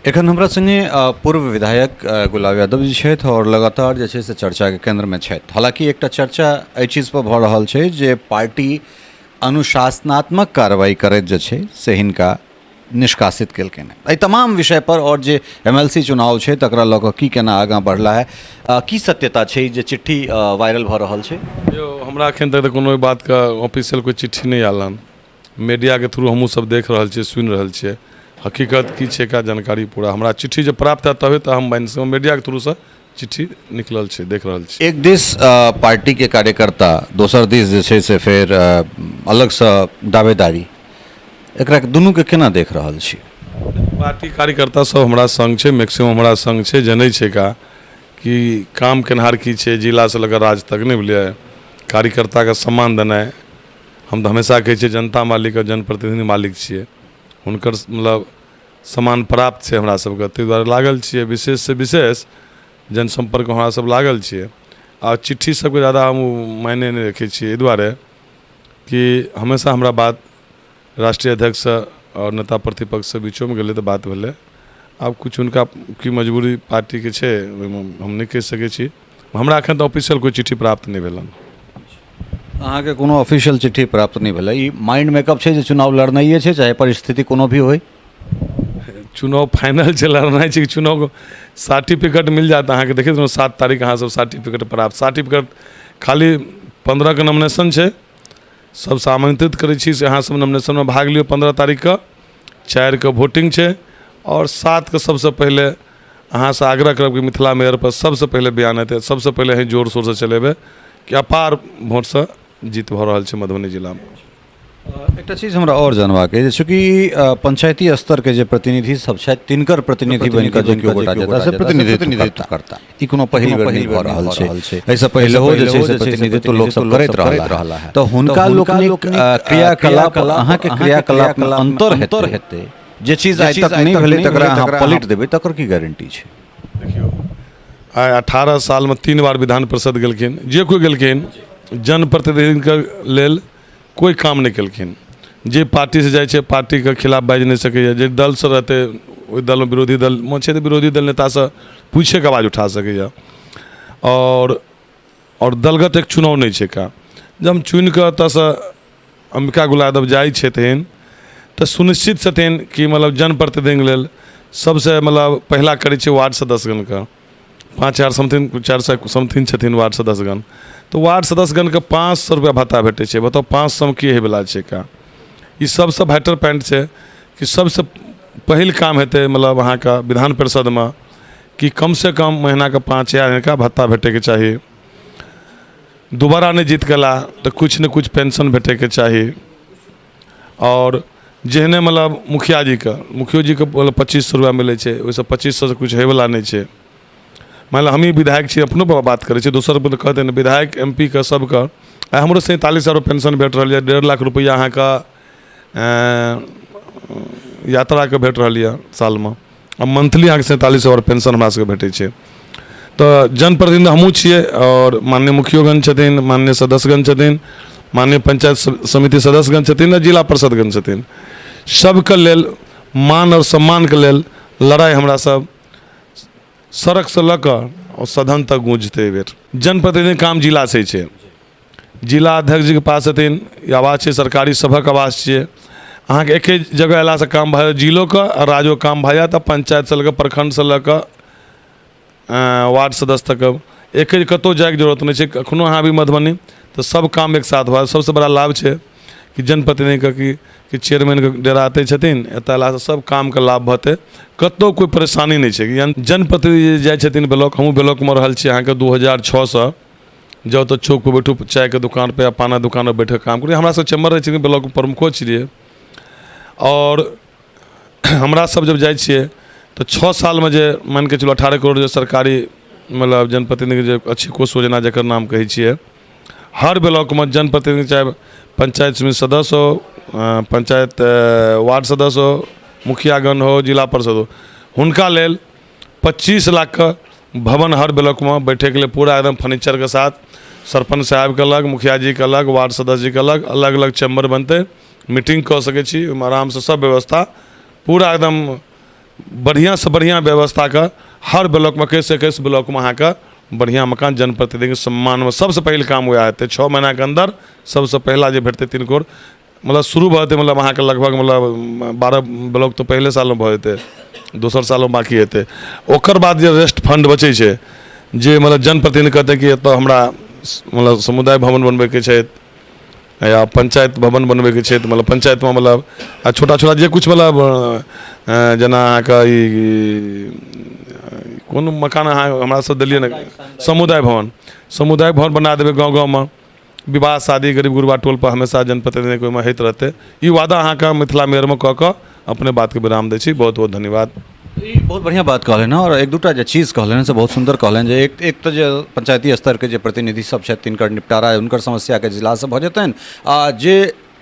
एखन हमरा संगे पूर्व विधायक गुलाब यादव जी छथि आओर लगातार जे छै से चर्चाके केन्द्रमे छथि। हालाँकि एकटा चर्चा एहि चीजपर भऽ रहल छै जे पार्टी अनुशासनात्मक कार्रवाई करैत जे छै से हिनका निष्कासित केलकनि हेँ। एहि तमाम विषयपर आओर जे एम एल सी चुनाव छै तकरा लऽ कऽ की केना आगाँ बढ़ला है, की सत्यता छै जे चिट्ठी वायरल भऽ रहल छै? यौ, हमरा एखन तक तऽ कोनो ओहि बातके ऑफिशियल कोइ चिट्ठी नहि आयल हन। मीडियाके थ्रू हमहूँ सब देख रहल छियै, सुनि रहल छियै। हकीकत की छै एकरा जानकारी पूरा हमरा चिट्ठी जे प्राप्त हैत तबे तऽ हम मानि सकब। मीडियाके थ्रूसँ चिट्ठी निकलल छै, देख रहल छी। एक दिस पार्टीके कार्यकर्ता, दोसर दिस जे छै से फेर अलगसँ दावेदारी, एकरा दुनूके केना देख रहल छी? पार्टी कार्यकर्ता सब हमरा संग छै, मैक्सिमम हमरा संग छै। जनै छै का कि काम केनहार की छै, जिलासँ लऽ कऽ राज्य तक, नहि बुझलियै? कार्यकर्ताके सम्मान देनाइ, हम तऽ हमेशा कहै छियै जनता मालिक आओर जनप्रतिनिधि मालिक छियै। हुनकर मतलब सम्मान प्राप्त छै हमरा सबके, ताहि दुआरे लागल छियै। विशेषसँ विशेष जनसम्पर्कमे हमरा सब लागल छियै। आ चिट्ठी सबके जादा हम मायने नहि रखै छियै, एहि दुआरे कि हमेशा हमरा बात राष्ट्रीय अध्यक्षसँ आओर नेता प्रतिपक्षसँ बीचोमे गेलै तऽ बात भेलै। आब किछु हुनका की मजबूरी पार्टीके छै, ओहिमे हम नहि कहि सकै छी। हमरा एखन तऽ ऑफिशियल कोइ चिट्ठी प्राप्त नहि भेल हन। अहाँके कोनो ऑफिशियल चिट्ठी प्राप्त नहि भेलै। ई माइंड मेकअप छै जे चुनाव लड़नाइए छै, चाहे परिस्थिति कोनो भी होइ? चुनाव फाइनल छै, लड़नाइ छै। चुनाव सर्टिफिकेट मिल जायत अहाँके। देखैत रहू, 7 तारीख अहाँ सब सर्टिफिकेट प्राप्त। सर्टिफिकेट खाली 15के नॉमिनेशन छै। सबसँ आमंत्रित करै छी से अहाँ सब नॉमिनेशनमे भाग लियौ। 15 तारीखके 4के वोटिंग छै आओर 7के सबसँ पहिले अहाँसँ आग्रह करब कि मिथिला मेयर पर सबसँ पहिले बयान हेतै, सबसँ पहिले अहीं जोर शोरसँ चलेबै कि अपार वोटसँ जीत भऽ रहल छै मधुबनी जिलामे। एकटा चीज हमरा आओर जानबाक अछि, चूँकि पंचायती स्तरके जे प्रतिनिधि सब छथि तिनकर प्रतिनिधि बनि कऽ जे केओ गोटा जेता से प्रतिनिधित्व करता, ई कोनो पहिल बेर नहि भऽ रहल छै। एहिसँ पहिलहो जे छै से प्रतिनिधित्व लोक सब करैत रहला है, तऽ हुनका लोकनिक क्रियाकलाप अहाँके क्रियाकलापमे अन्तर हेतै, जे चीज आइ तक नहि भेलै तकरा अहाँ पलटि देबै तकर की गारंटी छै? देखियौ, आइ 18 सालमे 3 बार विधान परिषद गेलखिन। जे कोइ गेलखिन, जनप्रतिनिधिके लेल कोइ काम नहि केलखिन। जे पार्टीसँ जाइ छै पार्टीके खिलाफ बाजि नहि सकैए। जे दलसँ रहतै ओहि दलमे विरोधी दलमे छै तऽ विरोधी दल नेतासँ पूछिके आवाज उठा सकैए। आओर दलगत एक चुनाव नहि छै का। जब हम चुनिकऽ एतऽसँ अम्बिका गुलाब यादव जाइ छथिन तऽ सुनिश्चित छथिन कि मतलब जनप्रतिनिधिके लेल सबसँ मतलब पहिला करै छै वार्ड सदस्यगणके। 5000 समथिंग, 400 समथिंग छथिन वार्ड सदस्यगण, तऽ वार्ड सदस्यगणके 500 रुपैआ भत्ता भेटै छै। बताउ, 500मे की होइवला छै का? ई सबसँ वाइटल पॉइंट छै कि सबसँ पहिल काम हेतै मतलब अहाँके विधान परिषदमे कि कमसँ कम महीनाके 5000 हिनका भत्ता भेटैके चाही। दोबारा नहि जीत गेला तऽ किछु ने किछु पेंशन भेटैके चाही। आओर जेहने मतलब मुखिया जीके, मुखियो जीके मतलब 2500 रुपैआ मिलै छै, ओहिसँ 2500सँ किछु होइवला नहि छै। मानि लिअ हमही विधायक छी, अपनो पर बात करै छी, दोसर पर कहतै नहि। विधायक, एम पी के सबके आइ हमरो 47,000 रुपैआ पेंशन भेट रहल यऽ। 1.5 लाख रुपैआ अहाँके यात्राके भेट रहल यऽ सालमे आ मंथली अहाँके 47,000 पेंशन हमरा सबके भेटै छै। तऽ जनप्रतिनिधि हमहूँ छियै आओर माननीय मुखियोगण छथिन, माननीय सदस्यगण छथिन, माननीय पंचायत समिति सदस्यगण छथिन आ जिला परिषदगण छथिन। सबके लेल मान आओर सम्मानके लेल लड़ाइ हमरा सब सड़कसँ लऽ कऽ आओर सदन तक गूँजतै एहिबेर। जनप्रतिनिधि काम जिलासँ होइ छै। जिला अध्यक्ष जीके पास छथिन, ई आवास छै, सरकारी सभक आवास छियै। अहाँके एके जगह अयलासँ काम भऽ जायत, जिलोके आ राज्योके काम भऽ जायत। आ पञ्चायतसँ लऽ कऽ प्रखण्डसँ लऽ कऽ वार्ड सदस्य तक एके, कतहु जाइके जरूरत नहि छै। कखनो अहाँ आबी मधुबनी तऽ सब काम एक साथ भऽ जायत। सबसँ बड़ा लाभ छै कि जनप्रतिनिधिके कि चेयरमैनके डेरा एतै छथिन, एतऽ अयलासँ सब कामके लाभ भऽतै, कतहु कोइ परेशानी नहि छै। जनप्रतिनिधि जे जाइ छथिन ब्लॉक, हमहूँ ब्लॉकमे रहल छी अहाँके 2006सँ। जाउ तऽ चौकपर बैठू, चायके दोकानपर या पानक दोकानपर बैठि कऽ काम करू। हमरा सब चेम्बर रहै छथिन, ब्लॉक प्रमुखो छियै। आओर हमरा सब जब जाइ छियै तऽ 6 सालमे जे मानिके चलू 18 करोड़ जे सरकारी मतलब जनप्रतिनिधि जे अच्छी कोष योजना जकर नाम कहै छियै, हर ब्लॉकमे जनप्रतिनिधि चाहे पंचायत समिति सदस्य हो, पंचायत वार्ड सदस्य हो, मुखियागण हो, जिला परिषद हो, हुनका लेल 25 लाखके भवन हर ब्लॉकमे बैठैके लेल पूरा एकदम फर्नीचरके साथ, सरपञ्च साहेबके अलग, मुखिया जीके अलग, वार्ड सदस्य जीके अलग, अलग अलग चैम्बर बनतै, मीटिंग कऽ सकै छी ओहिमे आरामसँ, सब व्यवस्था पूरा एकदम। बढ़िआँसँ बढ़िआँ व्यवस्थाके हर ब्लॉकमे, 21 ब्लॉकमे अहाँके बढ़िआँ मकान जनप्रतिनिधिके सम्मानमे सबसँ पहिल काम वएह हेतै। 6 महीनाके अन्दर सबसँ पहिला जे भेटतै 3 करोड़, मतलब शुरू भऽ जेतै, मतलब अहाँके लगभग मतलब 12 ब्लॉक तऽ पहिले सालमे भऽ जेतै, दोसर सालमे बाँकी हेतै। ओकर बाद जे रेस्ट फण्ड बचै छै, जे मतलब जनप्रतिनिधि कहतै कि एतऽ हमरा मतलब समुदाय भवन बनबैके छै या पंचायत भवन बनबैके छै, तऽ मतलब पंचायतमे मतलब आ छोटा छोटा जे किछु मतलब जेना अहाँके ई कोन मकान अहाँ हमरा सब देलियै ने, समुदाय भवन, समुदाय भवन बना देबै गाँव गाँवमे। विवाह शादी गरीब गुरबा टोलपर हमेशा जनप्रतिनिधिके ओहिमे होइत रहतै। ई वादा अहाँके मिथिला मेयरमे कऽ कऽ अपने बातके विराम दै छी। बहुत बहुत धन्यवाद। ई बहुत बढ़िआँ बात कहलनि हँ, आओर एक दूटा जे चीज कहलनि से बहुत सुन्दर कहलनि, जे एक तऽ जे पंचायती स्तरके जे प्रतिनिधि सब छथि तिनकर निपटारा हुनकर समस्याके जिलासँ भऽ जेतनि, आ जे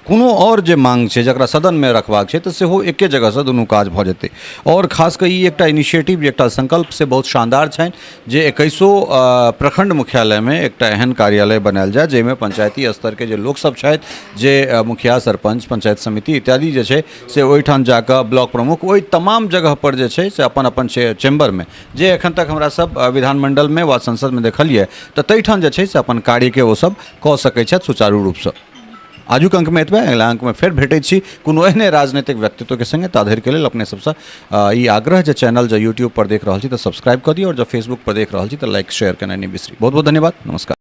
कोनो आओर जे माँग छै जकरा सदनमे रखबाक छै तऽ सेहो एके जगहसँ दुनू काज भऽ जेतै। आओर खास कऽ ई एकटा इनिशिएटिव जे एकटा संकल्प से बहुत शानदार छनि जे 21 प्रखण्ड मुख्यालयमे एकटा एहन कार्यालय बनायल जाय जाहिमे पंचायती स्तरके जे लोकसब छथि, जे मुखिया, सरपञ्च, पंचायत समिति इत्यादि जे छै से ओहिठाम जाकऽ ब्लॉक प्रमुख ओहि तमाम जगहपर जे छै से अपन अपन चैम्बरमे जे एखन तक हमरा सब विधानमण्डलमे वा संसदमे देखलियै तऽ ताहिठाम जे छै से अपन कार्यके ओसब कऽ सकै छथि सुचारू रूपसँ। आजुक अङ्कमे एतबे, अगिला अङ्कमे फेर भेटै छी कोनो एहने राजनीतिक व्यक्तित्वके सङ्गे। ता धरिके लेल अपने सबसँ ई आग्रह जे चैनल जँ यूट्यूबपर देख रहल छी तऽ सब्सक्राइब कऽ दियौ, आओर जँ फेसबुकपर देख रहल छी तऽ लाइक शेयर केनाइ नहि बिसरी। बहुत बहुत धन्यवाद, नमस्कार।